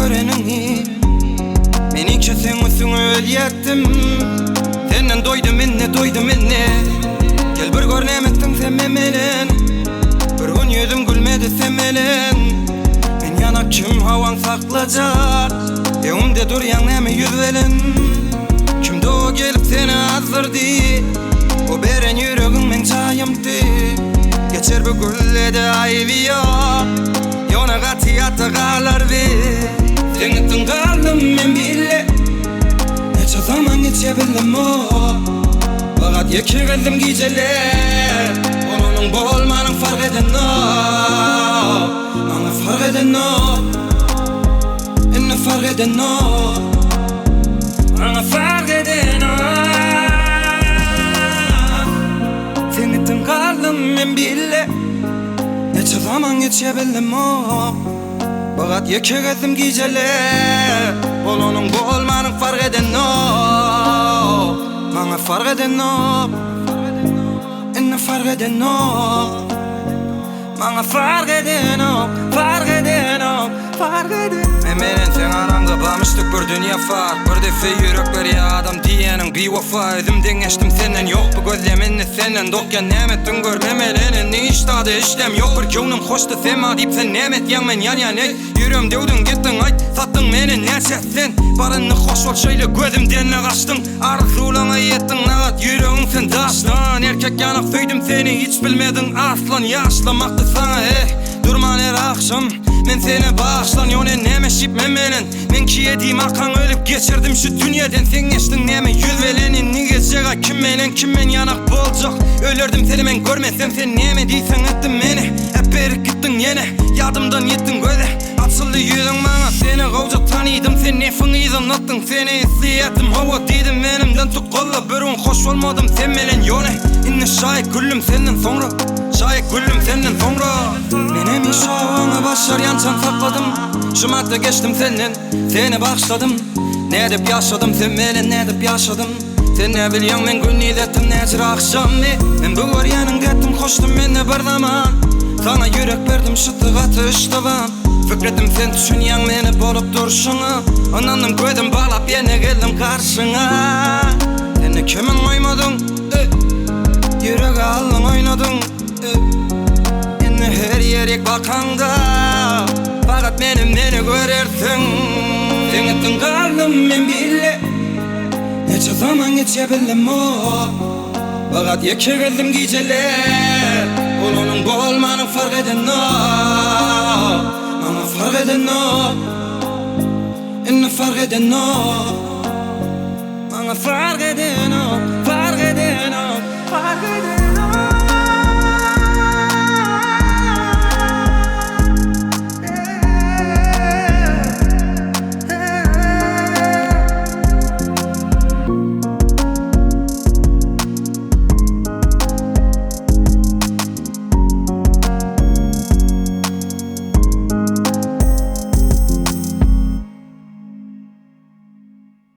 göreniňi Meniňçe seň üstüňe ölýätdim Senden doýdum indi doýdum indi Gel bir gör näme etdiň sen menen Bir gün ýüzüm gülmedi sen menen Men ýanak kim hawaň saklajak Öňümde durýaň näme ýüz bilen Kimdi o gelip seni azdyrdy O beren ýüregiň meň jaýymdy Geçer bu güllede aýby ýok Ýöne gaty ýatda galar bi Seň etdiň galdym men bile Näçe zaman geçýär bilemok Fakat ýeke gezdim gijeler Bolanyň bolmanyň fark edenok Maňa fark edenok Indi fark edenok Maňa fark edenok Seň etdiň galdym men bile Näçe zaman geçýär bilemok Fakat ýeke gezdim gijeler Bolanyň bolmanyň fark edenok Maňa fark edenok Indi fark edenok Maňa fark edenok Fark edenok Fark eden Men menen seň araňda bamyşdyk bir dünýe fark Bir depe ýürek berýä adam diýeniň biwefa Özüm deňeşdim senden ýok bu gözlem indi senden Dokýan näme etdiň gör memelen indi hiç zada işdäm ýok Bir göwnüm hoşdy sen maňa diýip sen näme etýäň men ýanýan eý Ýüregim döwdüň gitdiň aýt satdyň meni näçe sen Bar indi hoş bol şeýle gözümden-de gaçdyň Arzuwlaňa ýetdiň nagat ýüregiň sen daşdan Erkek ýanak söýdüm seni hiç bilmediň aslan Ýaşlamakdy saňa eh durman her agşam Men seni bagyşlan ýone näme şip men menen Men kiýedim arkaň ölüp geçirdim şu dünýeden Sen geçdiň näme ýüz belen indi gejega kim menen kim men ýanak boljak Ölerdim seni men görmesem sen näme diýseň etdim meni Äpberip gitdiň ýene ýadymdan ýetdiň göze Açyldy ýüzüň maňa seni gowja tanydym Sen nefiň yzyndadyň seni isleýärdim Hawa diýdim menimden tut golla bir gün hoş bolmadym sen menen ýone Indi şaýy güllüm senden soňra Şaýy güllüm senden soňra Men hemişe oňa başarýançam sakladym Şu madda geçdim senden seni bagyşladym Nädip ýaşadym sen menen nädip ýaşadym Sen nä bilýäň men gündiz etdim näçe agşamy Men bu görýäniňde etdim hoşdum mende bir zaman Saňa ýürek berdim şyty gaty yşdybam Pikir etdim sen düşünýäň meni bolup durşuňa Ynandym gözüm baglap ýene geldim garşyňa Sende kimin goýmadyň ey Ýüregi aldyň oýnadyň ey Indi her ýerik bakaňda Fakat meni meni görersiň Seň etdiň galdym men bile Näçe zaman geçýär bilemok Fakat ýeke gezdim gijeler Bolanyň bolmanyň fark edenok Maňa fark edenok Indi fark edenok Maňa fark edenok Fark edenok Fark edenok.